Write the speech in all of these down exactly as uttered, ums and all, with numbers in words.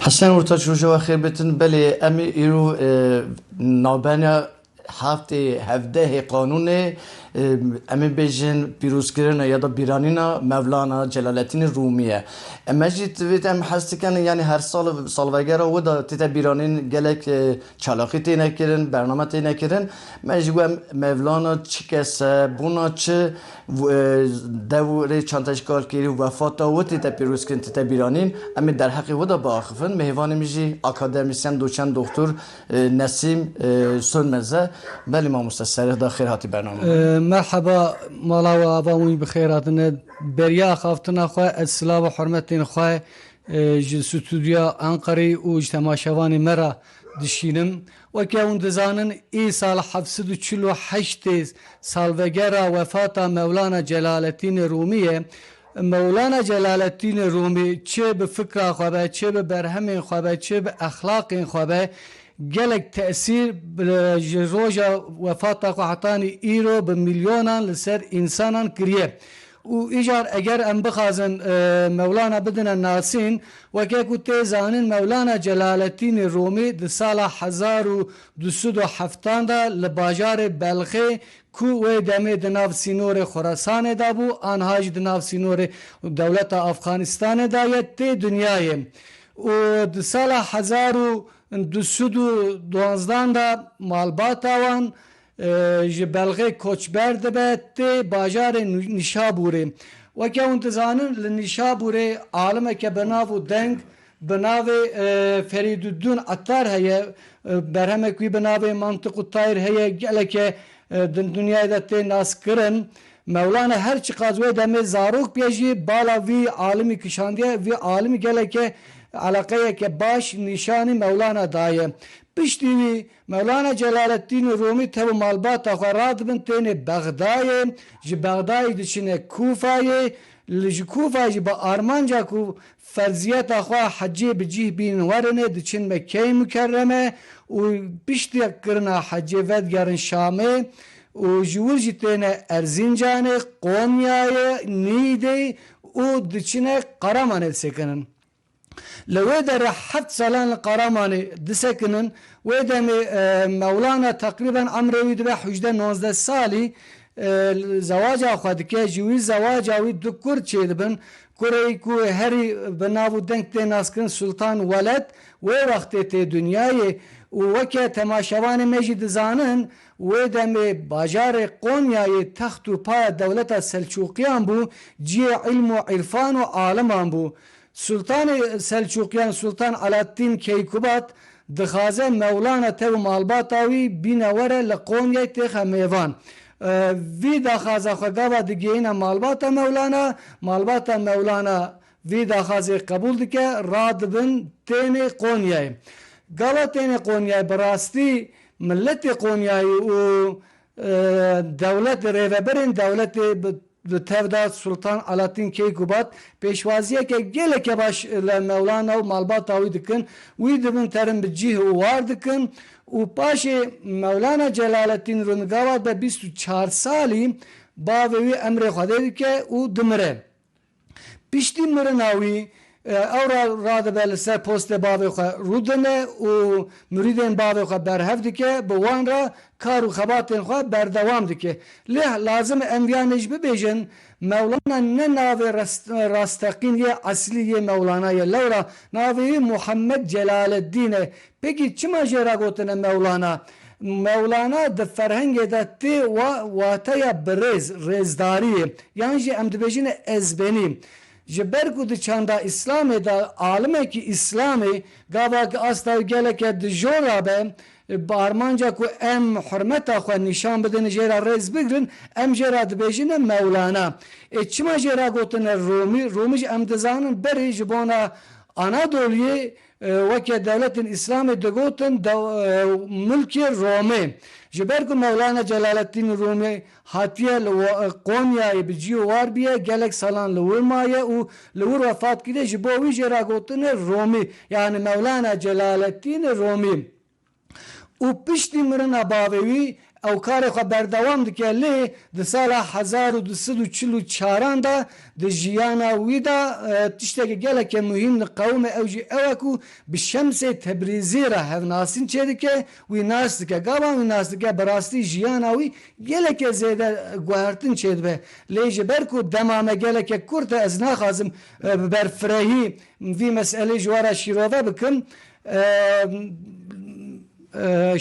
Hesen Ortaç, roja we xêr bitin. Belê, em ê îro, e, navbena heftê hevdehê Qanûnê, e, em ê bêjin pîrozkirina ya da bîranîna Mevlana Celaleddînê Rûmî ye. E, me jî divêt em hez dikin, yanî her sal salvegera wê de tête bîranîn, gelek, e, çalakî têne kirin, bername têne kirin. Me jî we Mevlana çi kes e, bona çi, e, dev rê çanteşkal kirî, wefata wê tête pîrozkirin, tête bîranîn. Em ê derheqê wê de biaxifin. Mêvanê min jî akademîsyen, doçent doktor, e, Nesîm, e, Sönmez e. Belê mamoste, serê de xêr hatî bername. E, merheba, mala we ava wî bi xêr hatine. Beriya axaftina xwe, ez silav û hurmetên xwe, e, ji stûdyoya Enqerê û ji temaşevanê me re dişînim. Weke hûn dizanin, îsal heft sed û çil û heştê salvegera wefata Mewlana Celaleddînê Rûmî ye. Mewlana Celaleddînê Rûmî çi bi fikra xwe be, çi bi berhemên xwe be, çi bi exlaqên xwe be, gelek tesîr bi, ji roja wefata xwe hetanî îro bi milyonan li ser însanan kiriye. Û îcar eger em bixwazin, e, Mewlana bidine nasîn, weke ku tê zanîn, Mewlana Celaleddînê Rûmî di sala hezar û du sed û heftan de li bajarê Belxê, ku wê demê di nav sînorê Xurasanê de bû, anha jî di nav sînorê dewleta Afxanistanê de ye, tê dinyayê. Û di sala hezar û du sed û duwanzdan de malbata wan, e, ji Belxê koçber dibe, tê bajarê Nî-, Nîşaburê. Weke hûn dizanin, li Nîşaburê alimeke bi nav û deng, bi navê, e, Ferîduddin Ettar heye, e, berhemek wî bi navê Mantiqu Tayr heye, geleke, e, di dinyayê de tê naskirin. Mewlana her çiqas wê demê zarok bûye jî bala vî alimî kişandiye, vî alimî geleke eleqeyeke baş nîşanî Mewlana daye. Piştî wî Mewlana Celaleddîn Rûmî tev û malbata xwe radibin tênê Bexdayê, ji Bexdayê diçine Kûfayê, li ji Kûfayê jî bi armanca ku ferziyeta xwe hecê bi cih bînin werinê diçin Mekkeyê Mukerreme û piştî kirina hecê vedigerin Şamê û ji wir jî têne Erzincanê, Qonyayê, Nîdê û diçine Qaramanê disekinin. Li wê derê heft salan li Qaramanê disekinin. Wê demê, e, Mewlana teqrîben emrê wî dibe hejdeh nozdeh salî, e, zewaca xwe dike. Ji wî zewaca wî du kur çêdibin. Kurê ku herî bi nav û deng tê naskirin Sultan Weled, wê wextê tê dinyayê û weke temaşevanê me jî dizanin, wê demê bajarê Qonyayê text û paya dewleta Selçûqiyan bû, cihê ilm û irfan û aliman bû. Sultanê Selçûqiyan Sultan Alaaddin Keykubat dixwaze Mewlana tev û malbata wî bîne were li Qonyayê têxe mêvan. E, vî daxwaza xwe gava digihîne malbata Mewlana, malbata Mewlana vî daxwazê qebûl dike, radibin tênê Qonyayê. Gava tênê Qonyayê bi rastî miletê Qonyayê û, e, dewlet, rêveberên dewletê bi, bi tev de Sultan Alaaddin Keykubat pêşwaziyeke geleke baş li Mewlana û malbata wî dikin. Wî dibin terin bi cih û war dikin û paşê Mewlana Celaleddin Rûmî gava de bîst û çar salî bavê wî emrê Xwedê dike û dimire. Piştî mirina wî, e, ew ra-, radibe li ser postê bavê xwe rûdine û mirîdên bavê xwe berhev dike, bi wan re kar û xebatên xwe berdewam dike. Lê lazim e em viyanê jî bibêjin, Mewlana ne navê rast-, rasteqîn yê eslî yê Mewlana ye. Lewra navê wî Muhammed Celaleddîn e. Pekî çima jê re gotine Mewlana? Mewlana di ferhengê de tê wa-, wateya birêz, rêzdariyê, yan jî em dibêjine ezbenî. Ji ber ku di çanda Îslamê de alimekî Îslamê gava ki asta wî geleke dijora be, bi armanca ku em hurmeta xwe nîşan bidin, jê re rêz bigrin, em jê re dibêjine Mewlana. Ê çima jê re gotine Romî? Romî jî em dizanin berê ji bona Anadoliyê, e, weke dewletên Îslamê digotin dew-, e, milkê Romê. Ji ber ku Mewlana Celaleddîn Rûmî hatiye li wa-, Qonyayê bi cî û war bûye, gelek salan li wir maye û li wir wefat kiriye, ji bo wî jê re gotine Romî, yanî Mewlana Celaleddîn Romî. Û piştî mirina bavê wî Ew karê xwe berdewam dike, lê di sala hezar û du sed û çil û çaran de di jiyana wî de, e, tiştekî geleke muhîm li qewime ew jî ew e ku bi Şemsê Tebrîzî re hevnasîn çêdike, wî nas dike. Gava wî nas dike, bi rastî jiyana wî geleke zêde guhertin çêdibe. Lê ji ber ku dema me geleke kurt e, ez naxwazim, e, bi berfirehî vî meselê ji we re şîrove bikim. E, e,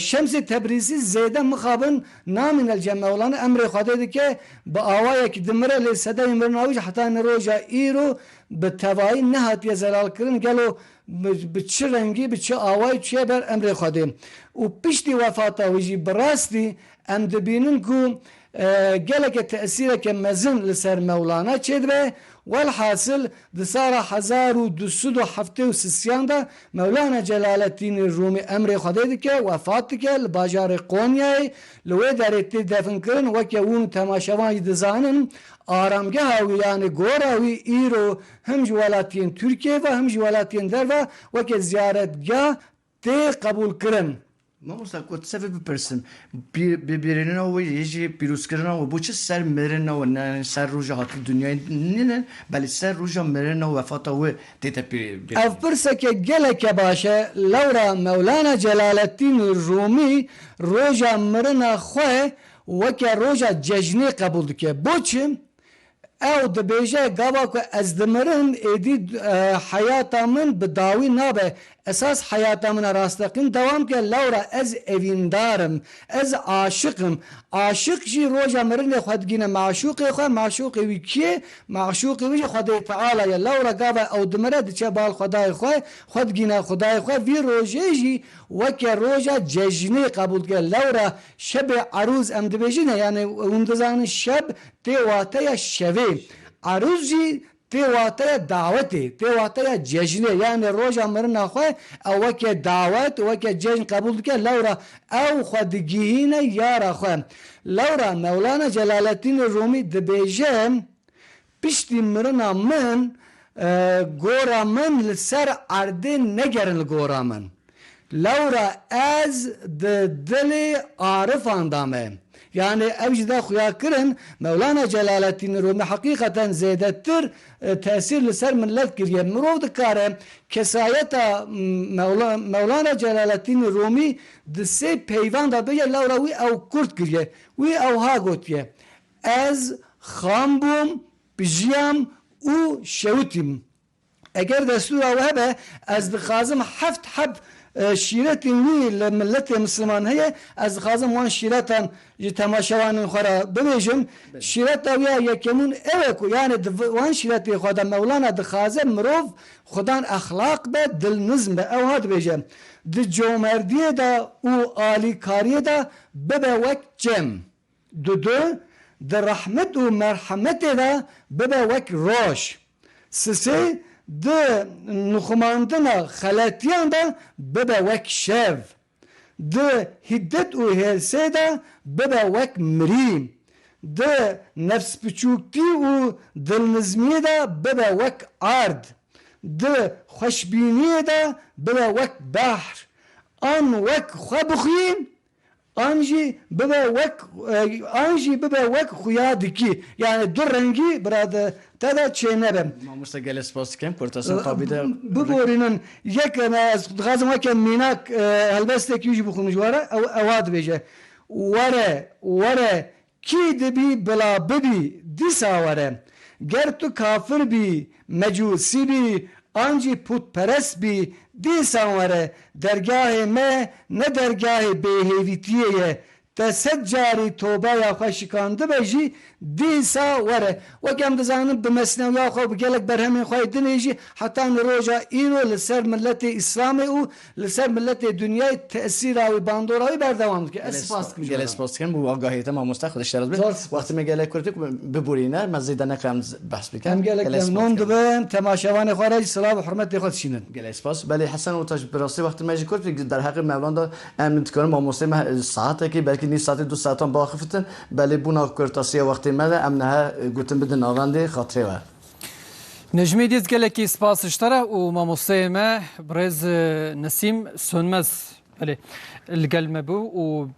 Şemsê Tebrîzî zêde mixabin namîne li cem Mewlana, emrê Xwedê dike, bi awayekî dimire, lê sedemê mirina wî jî heta niroja îro bi tevayî nehatiye zelalkirin. Gelo bi, bi çi rengî, bi çi awayî çûye ber emrê Xwedê? Û piştî wefata wî jî bi rastî em dibînin ku, e, geleke tesîreke mezin li ser Mewlana çêdibe. Welhasil, di sala hezar û du sed û heftê û sisiyan de Mewlana Celaleddînê Rûmî emrê Xwedê dike, wefat dike li bajarê Qonyayê, li wê derê tê definkirin, weke hûn û temaşevan jî dizanin, aramgeha wî, yanê gora wî îro him ji welatiyên Tirkiyeyê ve, him ji welatiyên derve weke ziyaretgeh tê qebûlkirin. Mamosta, ku tu sevê bipirsim, bi, bibîrînina wê yê jî pîrozkirina wê, bo çi ser mirina wê, ne ser roja hatî dinyayê nînin, belê ser roja mirina wefata wê tête pî-, bîrîn? Ev pirseke geleke baş e. Lewra Mewlana Celaleddîn Rûmî roja mirina xwe weke roja cejnê qebûl dike. Bo çi? Ew dibêje, gava ku ez dimirim, êdî, e, heyata min bi dawî nabe. Esas heyata min a rasteqîn dewam ke, lewra ez evîndar im, ez aşiq im. Aşiq jî roja mirinê xwe digîne meşûqê xwe. Meşûqê wî kî ye? Meşûqê wî jî Xwedê Teala ye. Lewra gava ew dimire, diçe bal Xwedayê xwe, xwe digîne Xwedayê xwe. Vî rojê jî weke roja cejnê qebûl dike. Lewra şebê erûz em dibêjin e, yanî hûn dizanin şeb tê wateya şevê. Erûz jî tê wateya dawetê, tê wateya cejnê. Yanî roja mirina xwe ew weke dawet, weke cejn qebûl dike. Lewra ew xwe digihîne yara xwe. Lewra Mewlana Celaleddînê Rûmî dibêje, piştî mirina min, e, gora min li ser erdê negerin li gora min. Lewra ez di dilê arifan de me. Yanî ew jî de xuya kirin, Mewlana Celaleddîn Rûmî heqîqeten zêdetir, e, tesîr li ser milet kiriye. Mirov dikare kesayeta Mewla-, Mewlana Celaleddîn Rûmî di sê peyvan de bêje, lewra wî ew kurt kiriye. Wî ewha gotiye, Ez xam bûm, bijiyam û şewitîm. Eger destûra we hebe, ez dixwazim heft heb, e, şîretên wî li miletê misliman heye, ez dixwazim wan şîretan ji temaşevanên xwe re bibêjim. Belê. Şîreta wî ya yekemûn ew e ku, yanî di vi-, wan şîretê xwe de Mewlana dixwaze mirov xudan exlaq be, dilnizm be. Ewha dibêje, Di comerdiyê de û alîkariyê de bibe wek cem. Dudu, di rehmet û merhemetê de bibe wek roj. Sisê, di nixumandina xeletiyan de bibe wek şev. Di hiddet û hêrsê de bibe wek mirî. Di nefsbiçûktî û dilnizmiyê de bibe wek erd. Di xweşbîniyê de bibe wek behr. An wek xwe bixwî, an jî bibe wek, e, an jî bibe wek xuya dikî. Yanî du rengî bira di te de çênebe. Mamoste, gelek spas dikim. Kurtasan tabî de biborînin. Yek, e, ez dixwazim weke mînak, e, helbestekî jî bixwim ji we re. Ew, ewa dibêje. Were, were, Kî dibî bila bibî, dîsa were. Ger tu kafir bî, mecûsî bî, an jî pûtperest bî, dîsa were. Dergahê me ne dergahê bêhêvîtiyê ye. Te sed carî tobeya xwe şikandibe jî, dîsa were. Wek em dizanin, bi mesnewiya xwe û bi gelek berhemên xwe yê din ê jî heta niroja îro li ser miletê Îslamê û li ser miletê dinyayê tesîra wî, bandora wî berdewam dike. Ez spas dikim ji we re. Gelek spas dikim bo agahiyê te mamoste, Xwedê ji te razî be. Zor spas. Wextê me gelek kurt e, biborîne, me zêde neke em behs bikin. Em gelek memnûn dibin, temaşevanê xwe re jî silav û hurmetê xwe dişînin. Gelek spas. Belê Hesen Ortaç, bi rastî wextê me jî kurt e, derheqê Mewlana de em dikarin mamosteyê me saetekê, belkî nîv saetê, du saetan biaxifitin. Belê bona kurtasiya wextê me de em niha gotin bidin navendê xatirê we. Necmî Dîz, gelekî spas ji te re û mamosteyê me birêz, e, Nesîm Sönmez, belê, li gel me bû û